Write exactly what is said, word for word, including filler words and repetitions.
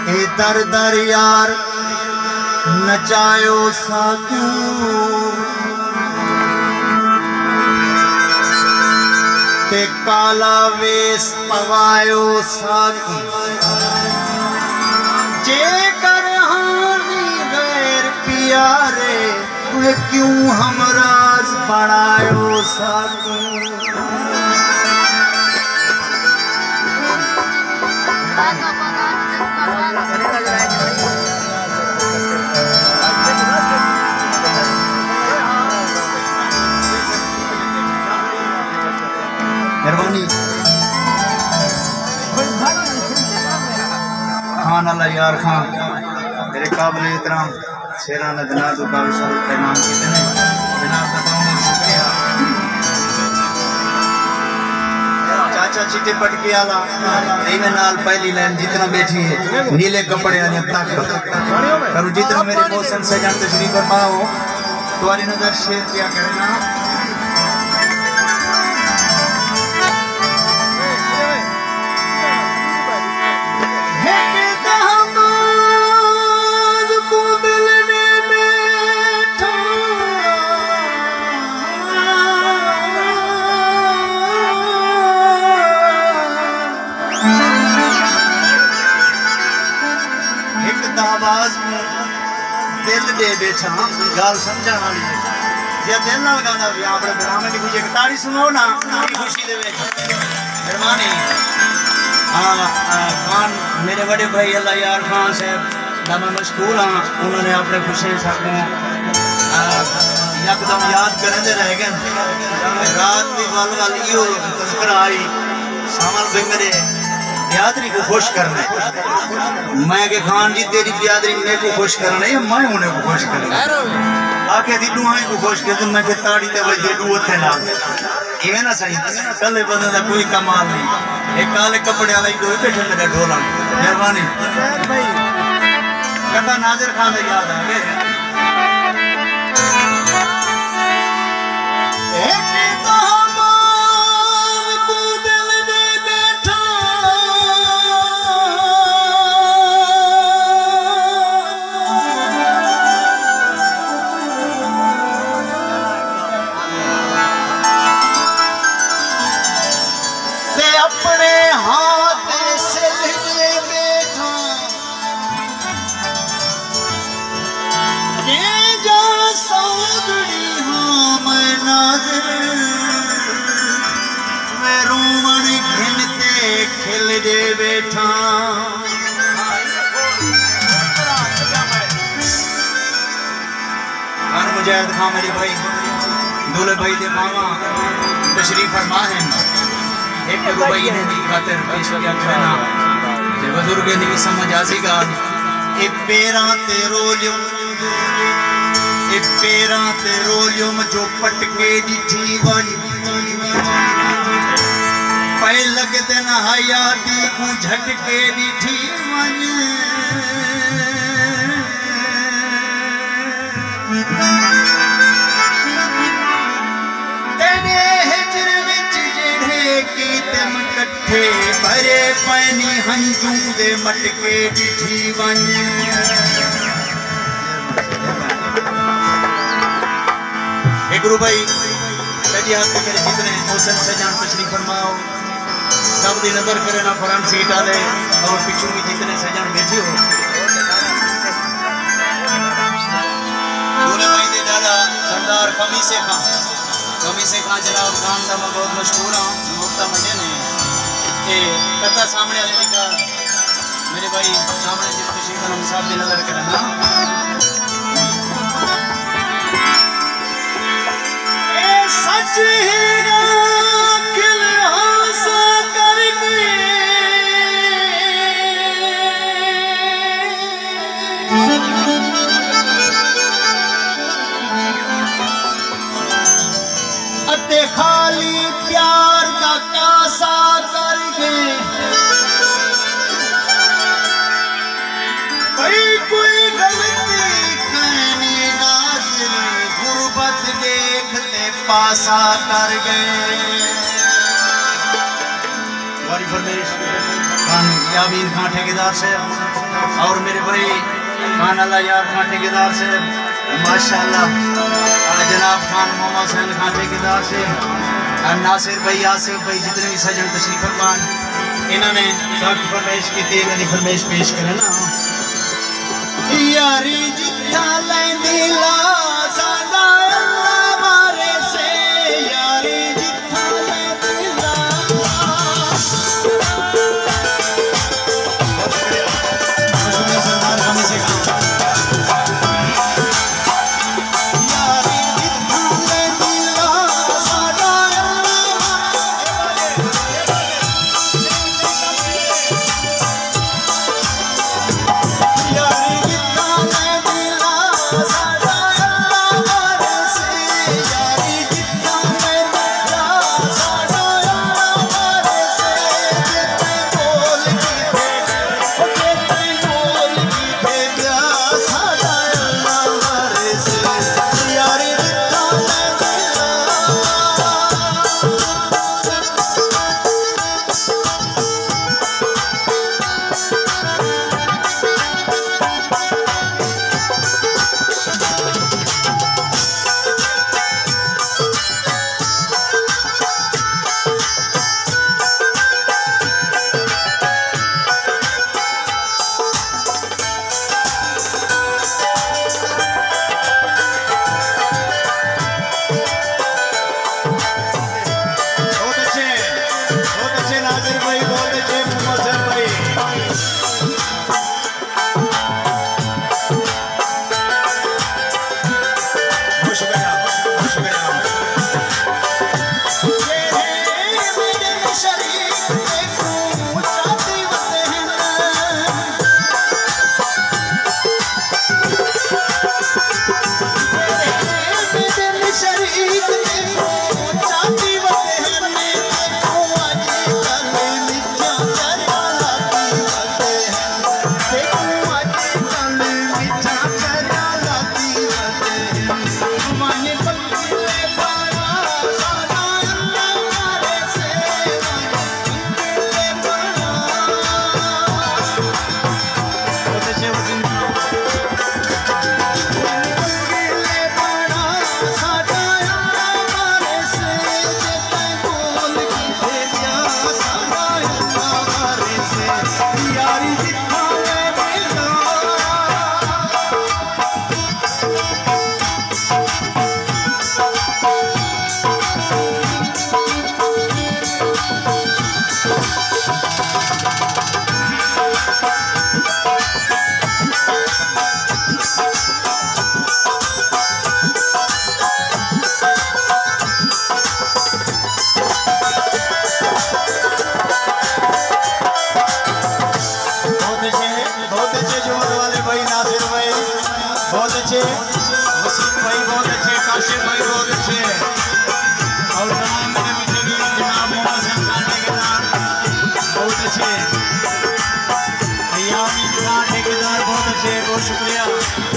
اے در در یار نچایو ساکوں، تے کالا ویس پوایو ساکوں۔ جے کر ہاں نی غیر پیارے، تیں کیوں ہمراز بݨایو ساکوں؟ مہربانی۔ خان اللہ یار خان، میرے قابل احترام۔ شیراں دے ناں توں کافی سارے پیغام کیتے نے۔ جناب دا بہت بہت شکریہ۔ چاچا چٹے پٹکے آلا، ایویں نال پہلی لائن جتنا بیٹھی ہے، نیلے کپڑے آلیاں تک کرو۔ جتنا میرے محسن سجن تشریف فرما ہو، تہاݙی نظر شیر پیا کرنا۔ ہک دہماز کوں دل نے بیٹھا۔ ہک دہماز کوں دل ݙے ٻیٹھاں، ڳالھ سمجھݨ والی ہے۔ جے دل نال ڳاندا پیا، اپݨے بھراواں دی خوشی، ہک تاڑی سݨاؤ نا، اپݨی خوشی دے وچ۔ مہربانی۔ ہاں، آ، خان، میرے وݙے بھائی اللہ یار خان صاحب دا میں مشکور ہاں، انہاں نے اپݨے خوشیں ساکوں، آ، یکدم یاد کریندے رہ ڳئے۔ رات دی ول ول ایہو تذکرہ آئی۔ ساول بھئی میرے برادری کوں خوش کرݨے۔ میں کہ خان جی تیݙی برادری میکوں خوش کرݨے یا میں انہیں کوں خوش کرݨے؟ آکھے تھی ݙوہائیں کوں خوش کر، میں کہ تاڑی تے وڄدے ݙو ہتھیں نال۔ ایویں نہ سئیں، کلھے بندے دا کوئی کمال نہیں۔ اے کالے کپڑے والا ہی کوئی ٻیٹھے میݙا ڈھولا۔ مہربانی۔ قطعہ نادر خان دا یاد آ ڳئے۔ ہک دہماز کوں دل ݙے ٻیٹھاں۔ تے اپݨے ہاتھ سلھ تے ٻیٹھاں۔ کینجھا سوگھڑی ہاں میں ناظر، میں رووݨ گھن تے کھل ݙے ٻیٹھاں۔ خان مجاہد خان میرے بھائی، دولے بھائی دے ماما تشریف فرما ہن۔ ہک رباعی انہیں دی خاطر پیش کیا کرنا۔ تے بزرگیں دی وی سمجھ آسی ڳالھ۔ اے پیراں تے رولیو، اے پیراں تے رولیو جو پٹکے ݙٹھی ونڄ۔ پئے لڳدن حیاتی کوں جھٹکے ݙٹھی ونڄ۔ تیݙے ہجر وچ جیڑھے کیتم کٹھے، بھرے پئے نی ہنجوں دے مٹکے ݙٹھی ونڄ۔ اے گرو بھائی، سڄے ہتھ تے میرے جتنے محسن سڄݨ تشریف فرما ہو، سب دی نظر کرے نا فرنٹ سیٹ والے اور پچھوں بھی جتنے سڄݨ بیٹھے ہو۔ دولے بھائی دے ݙاݙا سردار خمیسے خان، خمیسے خان جناب خان دا میں بہت مشکور ہاں، نوکتا مجھے نے۔ اے قطعہ سامݨے والے لکھا۔ میرے بھائی، سامݨے جی تشریف فرما، صاحب دی نظر کرنا۔ اے سچ ہیرا کل ہاسا کر ڳئے۔ اتے خالی پیار دا کاسا کر ڳئے۔ بھئی کوئی غلطی کائنی ناظر، غربت ݙیکھ تے پاسا کر ڳئے۔ واری فرمیش۔ خان یامین خان ٹھیکیدار صاحب اور میرے بھائی خان اللہ یار خان ٹھیکیدار صاحب، ماشاءاللہ، آ، جناب خان محمد حسین خان ٹھیکیدار صاحب، آ، ناصر بھائی، آصف بھائی، جتنے بھی سجن تشریف فرمان، انہاں نے سخت فرمائش کی تھی، انہاں دی فرمائش پیش کرنا۔ یاری جتھاں لیندی لا، ساݙا اللہ وارث اے، یاری جتھاں لیندی لا۔ بہت اچھے، بہت اچھے ناصر بھائی، بہت اچھے محمد حسین بھائی۔ بہت شکریہ، بہت شکریہ۔ بہت اچھے، بہت اچھے جمعہ والے بھائی، ناصر بھائی، بہت اچھے، وسیم بھائی، بہت اچھے، کاشف بھائی، بہت اچھے، اور تمام میرے پیچھے بھی جناب محمد حسین خان ٹھیکیدار، بہت اچھے، یامین خان ٹھیکیدار، بہت اچھے، بہت شکریہ۔